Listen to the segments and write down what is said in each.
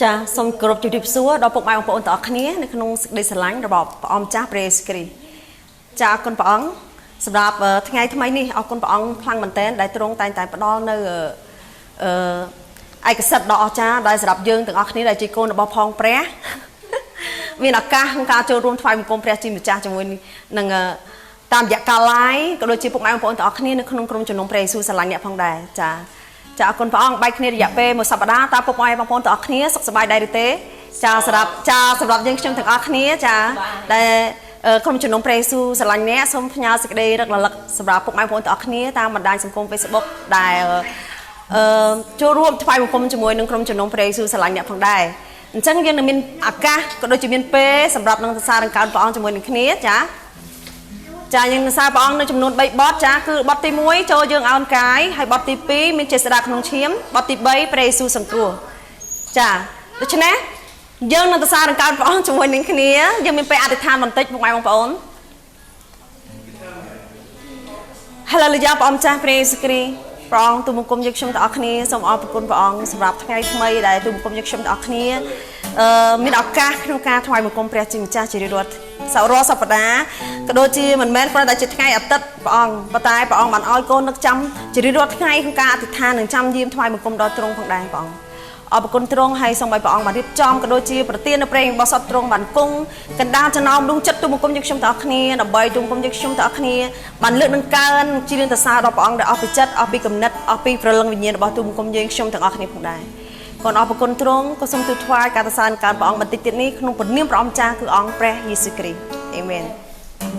ចាសូមគោរពជម្រាបសួរដល់ពុកម៉ែបងប្អូនទាំងអស់គ្នានៅក្នុងសេចក្តីស្រឡាញ់របស់ព្រះអង្គម្ចាស់ព្រះយេស៊ូវគ្រីស្ទចាអរគុណព្រះអង្គសម្រាប់ថ្ងៃថ្មីនេះអរគុណព្រះអង្គខ្លាំងមែនទែនដែលទ្រង់តែងតែផ្ដល់នៅអឺឯកសិទ្ធិដ៏អស្ចារ្យដែលសម្រាប់យើងទាំងអស់គ្នាដែលជាកូនរបស់ផងព្រះមានឱកាសក្នុងការចូលរួមថ្វាយបង្គំព្រះជាម្ចាស់ជាមួយនឹងតាមរយៈការ live ក៏ដូចជាពុកម៉ែបងប្អូនទាំងអស់គ្នានៅក្នុងក្រុមជំនុំព្រះយេស៊ូវស្រឡាញ់អ្នកផងដែរចាចាអរគុណព្រះអង្គបែកគ្នារយៈពេលមួយសប្តាហ៍តើពុកម៉ែបងប្អូនទាំងអស់គ្នាសុខសប្បាយដែរឬទេចាសម្រាប់ចាសម្រាប់យើងខ្ញុំទាំងអស់គ្នាចាដែលក្រុមជំនុំព្រះយេស៊ូវស្រឡាញ់អ្នកសូមផ្ញើសេចក្តីរឹករលឹកសម្រាប់ពុកម៉ែបងប្អូនទាំងអស់គ្នាតាមបណ្ដាញសង្គម Facebook ដែលអឺចូលរួមថ្វាយបង្គំជាមួយនឹងក្រុមជំនុំព្រះយេស៊ូវស្រឡាញ់អ្នកផងដែរអញ្ចឹងយើងនឹងមានឱកាសក៏ដូចជាមានពេលសម្រាប់នឹងសរសើរដង្កើងព្រះអង្គជាមួយនឹងគ្នាចាចាយើងនឹងសារព្រះអង្គនៅចំនួន3បទចាគឺបទទី1ចូលយើងអោនកាយហើយបទទី2មានចេស្តាក្នុងឈាមបទទី3ព្រះយេស៊ូវសង្គ្រោះចាដូច្នេះយើងនឹងសរសើរដង្កើងព្រះអង្គជាមួយនឹងគ្នាយើងមានពេលអធិដ្ឋានបន្តិចពុកម៉ែបងប្អូនហេឡូលូយ៉ាព្រះអង្គចាស់ព្រះយេស៊ូវគ្រីស្ទព្រះអង្គទូលបង្គំយើងខ្ញុំទាំងអស់គ្នាសូមអរព្រគុណព្រះអង្គសម្រាប់ថ្ងៃថ្មីដែលទូលបង្គំយើងខ្ញុំទាំងអស់គ្នាអឺមានឱកាសក្នុងការថ្វាយបង្គំព្រះជាម្ចាស់ជារៀងរាល់សរាល់សប្តាហ៍ក៏ដូចជាមិនមែនគ្រាន់តែជាថ្ងៃអាទិត្យព្រះអង្គប៉ុន្តែព្រះអង្គបានឲ្យកូននឹកចាំជារៀងរាល់ថ្ងៃក្នុងការអធិដ្ឋាននិងចាំយាមថ្វាយបង្គំដល់ទ្រង់ផងដែរព្រះអង្គអរគុណទ្រង់ហើយសូមឲ្យព្រះអង្គបានរៀបចំក៏ដូចជាប្រទាននៅព្រះរបស់សតទ្រង់បានគង់កណ្ដាលចំណោមដួងចិត្តទូលបង្គំយើងខ្ញុំទាំងអស់គ្នាដើម្បីទូលបង្គំយើងខ្ញុំទាំងអស់គ្នាបានលើកនឹងកើនជារឿងតសើដល់ព្រះអង្គដែលអស់ពីចិត្តអស់ពីគំនិតអស់ពីព្រលឹងវិញ្ញាណរបស់ទូលបង្គំយើងខ្ញុំទាំងអស់គ្នាផងដែរកូនអរគុណទ្រង់ក៏សូមទូលថ្វាយការតសើកើនព្រះអង្គបន្តិចទៀតនេះក្នុងព្រះនាមព្រះអង្គម្ចាស់គឺអង្គព្រះយេស៊ូវគ្រីស្ទអេមែន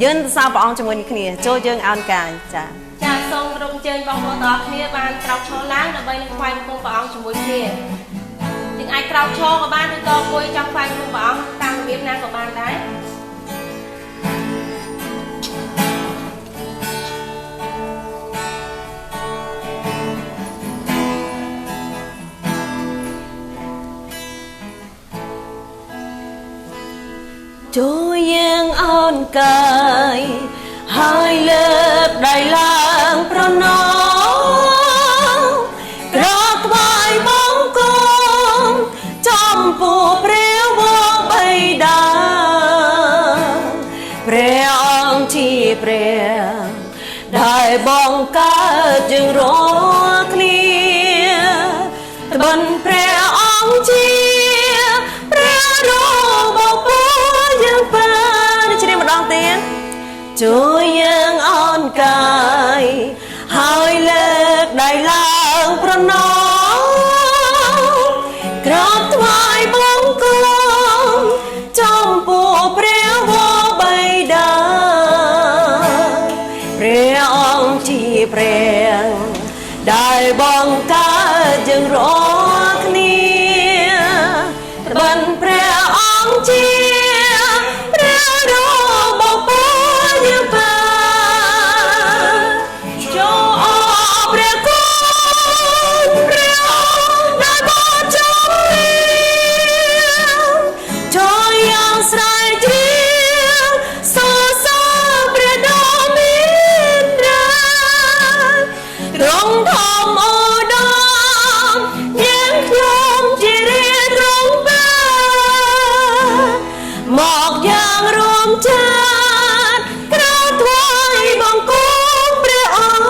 យើងសរសើរព្រះអង្គជាមួយនឹងគ្នាចូលយើងអោនកាយចា ចាសូមរំជើញបងប្អូនទាំងអស់គ្នាបានក្រោកឈរឡើងដើម្បីនឹងថ្វាយបង្គំព្រះអង្គជាមួយគ្នាយើងអាចក្រោកឈរក៏បានឬក៏អង្គុយចង់ថ្វាយបង្គំព្រះអង្គតាមរបៀបណាក៏បានដែរ ចូលយើងអោនកាយហើយលើកដៃឡើងប្រណមក្រថ្វាយបង្គំចំពោះព្រះវរបិតាព្រះអង្គជាព្រះដែលបង្កើតយើងរាល់គ្នាត្បិនព្រះអង្គជាព្រះរបស់ពួកយើងបានជ្រាបម្ដងទៀតជួយយើងអោនកាយហើយលើកដៃឡើងប្រណមក្រាបថ្វាយបង្គំចំពោះព្រះវរបិតាព្រះអង្គជាព្រះដែលបង្កើតយើងរាល់គ្នាត្បិនព្រះអង្គជាព្រះរបស់ពួកយើងបានចូលអរព្រះគុណព្រះអង្គដែលបានជំរាបចូលយ៉ាងស្រែកច្រៀងសរសើរព្រះដ៏មានព្រះទ្រង់ធំឧត្តមយើងខ្ញុំជារាជទ្រង់បានមកយ៉ាងរួមចាត់ក្រោបថ្វាយបង្គំព្រះអង្គ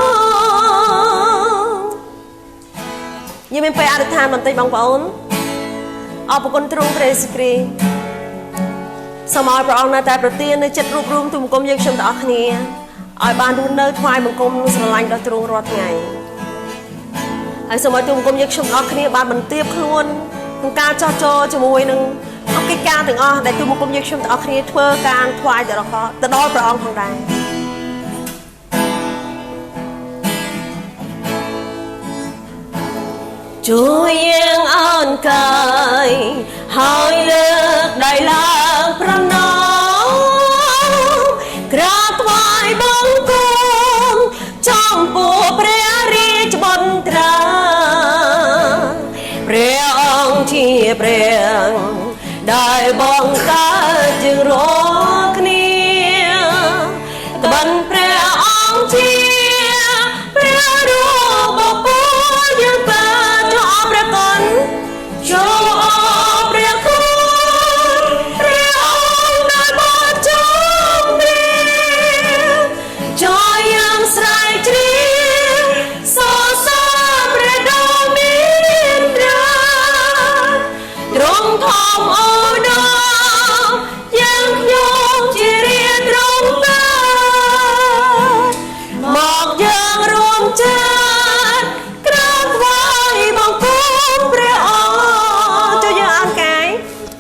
យើងមានពេលអធិដ្ឋានបន្តិចបងប្អូនអរគុណទ្រង់ព្រះយេស៊ូវគ្រីស្ទសូមឲ្យព្រះអង្គនៅតែប្រទាននៅចិត្តរួបរួមទូលបង្គំយើងខ្ញុំទាំងអស់គ្នាឲ្យបានរស់នៅថ្វាយបង្គំនិងស្រឡាញ់ដល់ទ្រង់រាល់ថ្ងៃហើយសូមឲ្យទូលបង្គំយើងខ្ញុំទាំងអស់គ្នាបានបន្ទាបខ្លួនក្នុងការចោះចូលជាមួយនឹងកិច្ចការទាំងអស់ដែលទូលបង្គំយើងខ្ញុំទាំងអស់គ្នាធ្វើការថ្វាយទៅដល់ព្រះអង្គផងដែរជួយយើងអោនកាយហើយលើកដៃឡើងប្រណមក្រាបថ្វាយបង្គំចំពោះព្រះរាជបុត្រាព្រះអង្គជាព្រះដែលបង្កើតយើងរាល់គ្នាត្បិនព្រះអង្គជាព្រះរបស់ពួកយើងបានចូលព្រះគុណចូលអ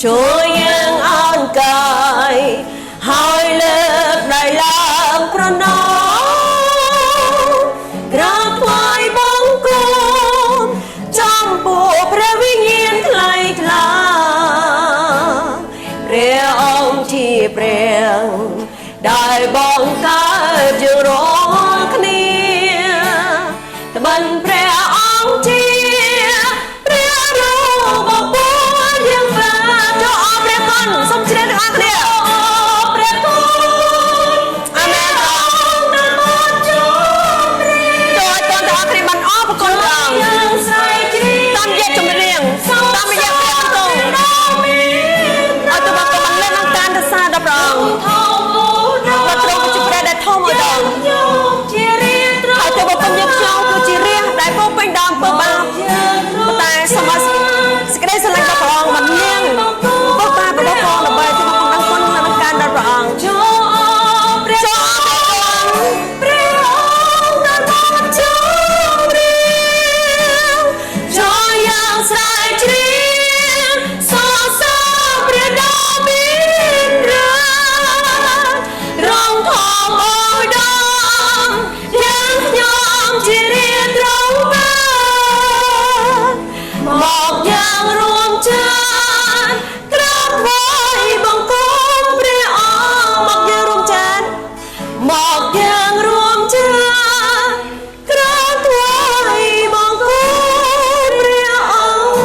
ជួយយើងអោនកាយហើយលើកដៃឡើងប្រណម្ក្រាបថ្វាយបង្គំចំពោះព្រះវិញ្ញាណថ្លៃថ្លាព្រះអង្គជាព្រះដែលបងកើតយើងរាល់គ្នាត្បិនព្រះអង្គជាព្រះរូបបុត្រយើងបានចូលអរព្រះគុណសូមជ្រាបទាំងអស់គ្នា ព្រះគុណ អាមែន ព្រះអង្គដែលបានចូលព្រះ ចូលឲ្យតនទាំងអស់គ្នាបានអរព្រះគុណព្រះអង្គ យើងស្រែកច្រៀង តាមរយៈចម្រៀងតាមរយៈព្រះបន្ទូលឲ្យទូបង្គំបានលើកនឹងការសរសើរដល់ព្រះអង្គ ធំឧត្តម បាទទ្រង់គឺជាព្រះដែលធំឧត្តម ខ្ញុំជារាត្រ ហើយទូបង្គំយើងខ្ញុំគឺជារាជដែលពោរពេញដោយអំពើបាបប៉ុន្តែសូមឲ្យសេចក្តីស្រឡាញ់របស់ព្រះអង្គបានលាងអំពើបាបរបស់ព្រះអង្គដើម្បីទូបង្គំដឹងគុណនឹងការដល់ព្រះអង្គ ចូលអរព្រះ ចូលអរព្រះគុណ ព្រះអង្គដែលបានចូលព្រះចូលយ៉ាងស្រែកច្រៀងសរសើរព្រះដ៏មានរាជរងធំឧត្តមយ៉ាងខ្ញុំជារាត្រង់បានមកយ៉ាងរួមចានក្រាបថ្វាយបង្គំព្រះអង្គ មកយើងរួមចាន មកយ៉ាងរួមចានក្រាបថ្វាយបង្គំព្រះអង្គ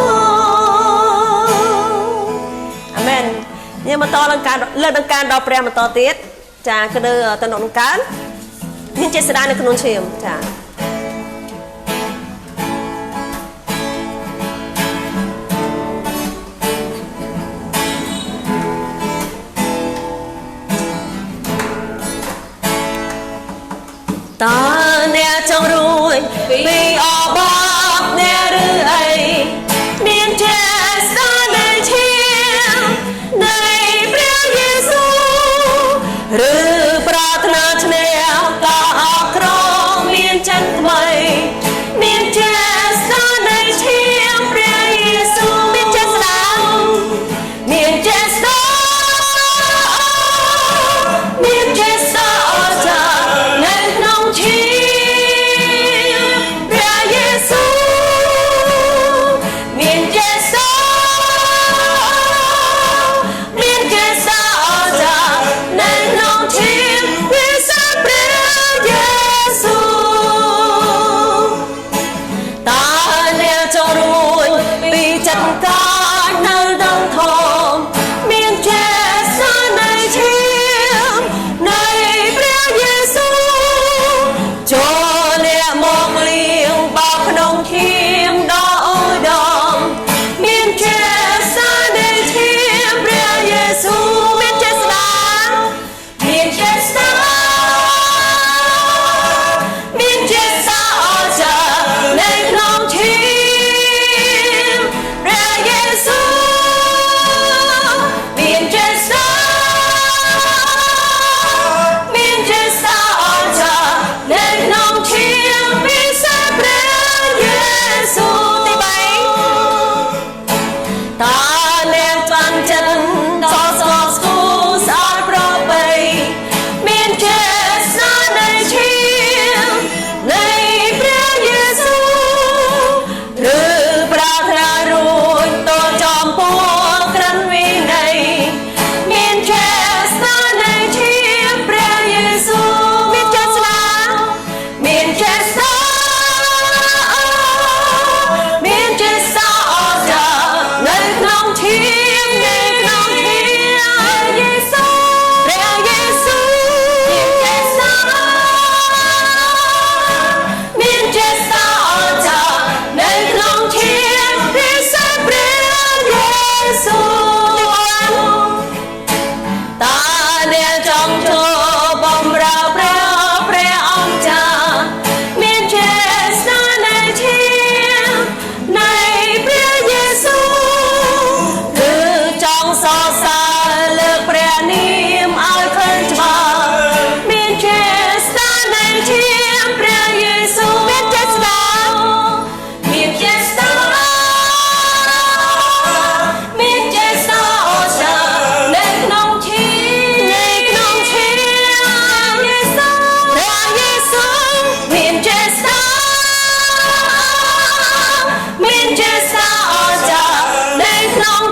អាមែនយើងបន្តនឹងការលើកនឹងការដល់ព្រះបន្តទៀតចាគឺនៅតំណនឹងកើនមានចេស្តានៅក្នុងឈាមចាតើអ្នកចង់រួចពីអបាបអ្នកឬអីមានចេស្តានៅឈាមនៃព្រះយេស៊ូវឬប្រាថ្នាឈ្នះការអក្រក់មានចិត្តថ្មីមានចេស្តានៅឈាមព្រះយេស៊ូវមានចេស្តាមានចេស្តាមានចេស្តាអស្ចារ្យនៅក្នុងឈាមព្រះ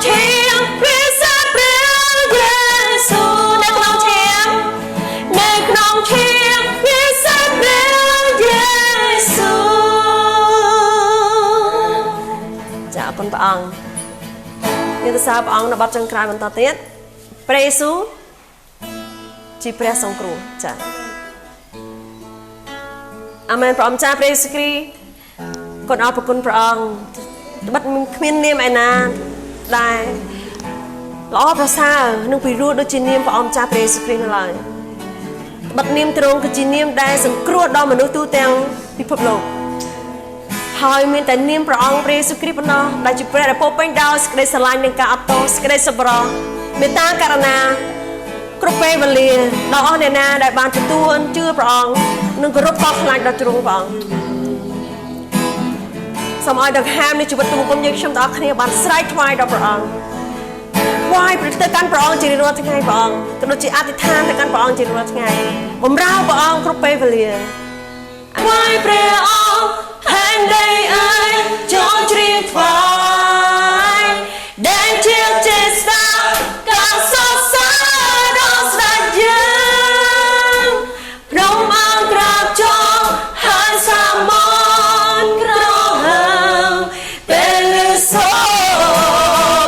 ឈាមពិសេសព្រះយេស៊ូនៅក្នុងឈាមនៅក្នុងឈាមពិសេសព្រះយេស៊ូ ចាអរគុណព្រះអង្គមានសរសើរព្រះអង្គនៅបទចុងក្រោយបន្តទៀតព្រះយេស៊ូវជាព្រះសង្គ្រោះចាអាមែនព្រះអង្គចាព្រះយេស៊ូវគ្រីស្ទគុណអរព្រគុណព្រះអង្គត្បិតគ្មាននាមឯណាដែលល្អប្រសើរនឹងពិរោះដូចជានាមព្រះអង្គចាព្រះយេស៊ូវគ្រីស្ទនៅឡើយត្បិតនាមទ្រង់គឺជានាមដែលសង្គ្រោះដល់មនុស្សទូទាំងពិភពលោកហើយមានតែនាមព្រះអង្គព្រះយេស៊ូវគ្រីស្ទប៉ុណ្ណោះដែលជាព្រះដែលពោរពេញដោយសេចក្តីស្រឡាញ់និងការអត់ទោសសេចក្តីសប្បុរសមេត្តាករុណាគ្រប់ពេលវេលាដល់អស់អ្នកណាដែលបានទទួលជឿព្រះអង្គនិងគោរពកោតខ្លាចដល់ទ្រង់ព្រះអង្គសូមឲ្យដង្ហើមនៃជីវិតទូបង្គំយើងខ្ញុំទាំងអស់គ្នាបានស្រែកថ្វាយដល់ព្រះអង្គថ្វាយព្រះទៅកាន់ព្រះអង្គជារៀងរាល់ថ្ងៃព្រះអង្គក៏ដូចជាអធិដ្ឋានទៅកាន់ព្រះអង្គជារៀងរាល់ថ្ងៃបម្រើព្រះអង្គគ្រប់ពេលវេលា ថ្វាយព្រះអង្គផែនដីអើយចូលច្រៀងថ្វាយដែលជាចេស្តាការសរសើរដល់ស្ដេចយើងព្រមអង្គក្រាបចងហើយសាមនក្រហើមពេលឮសូរ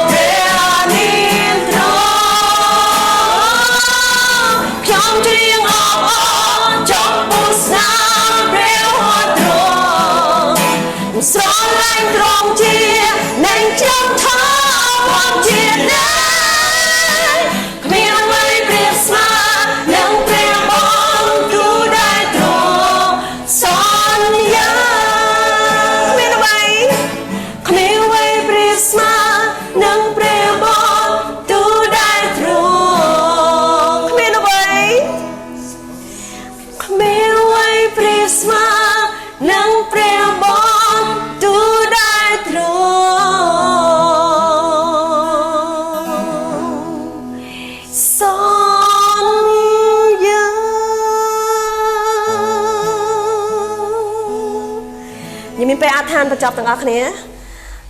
ព្រះនាមទ្រង់ខ្ញុំច្រៀងអបអរចំពោះស្នាមព្រះហស្ថទ្រង់ស្រឡាញ់ទ្រង់ជានឹងចាំថាវជាណាគ្មានអ្វីប្រៀបស្មើនឹងព្រះបន្ទូលដែលទ្រង់សន្យា គ្មានអ្វី គ្មានអ្វីប្រៀបស្មើនឹងព្រះបន្ទូលដែលទ្រង់ គ្មានអ្វី គ្មានអ្វីប្រៀបស្មើនឹងព្រះបន្ទូលដែលទ្រង់សន្យា ញមានពេលអធិដ្ឋានបញ្ចប់ទាំងអស់គ្នា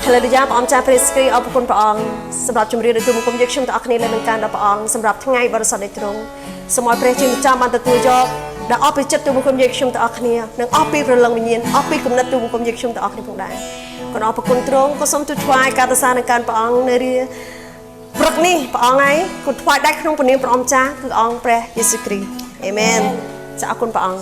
ហេឡេលូយ៉ាព្រះអង្គចាស់ព្រះយេស៊ូវគ្រីស្ទអរគុណព្រះអង្គសម្រាប់ជំរាបដោយទូបង្គំយើងខ្ញុំទាំងអស់គ្នាលើនឹងការដល់ព្រះអង្គសម្រាប់ថ្ងៃបរិសុទ្ធនៃទ្រង់សូមឲ្យព្រះជាម្ចាស់បានទទួលយកដែលអស់ពីចិត្តទូបង្គំយើងខ្ញុំទាំងអស់គ្នានិងអស់ពីព្រលឹងវិញ្ញាណអស់ពីគំនិតទូបង្គំយើងខ្ញុំទាំងអស់គ្នាផងដែរគុណអរគុណទ្រង់ក៏សូមទូលថ្វាយការសរសើរនឹងការព្រះអង្គនៅរាព្រឹកនេះព្រះអង្គហើយគុណថ្វាយដែរក្នុងព្រះនាមព្រះអង្គចាស់គឺអង្គព្រះយេស៊ូវគ្រីស្ទអេមែនចាអរគុណព្រះអង្គ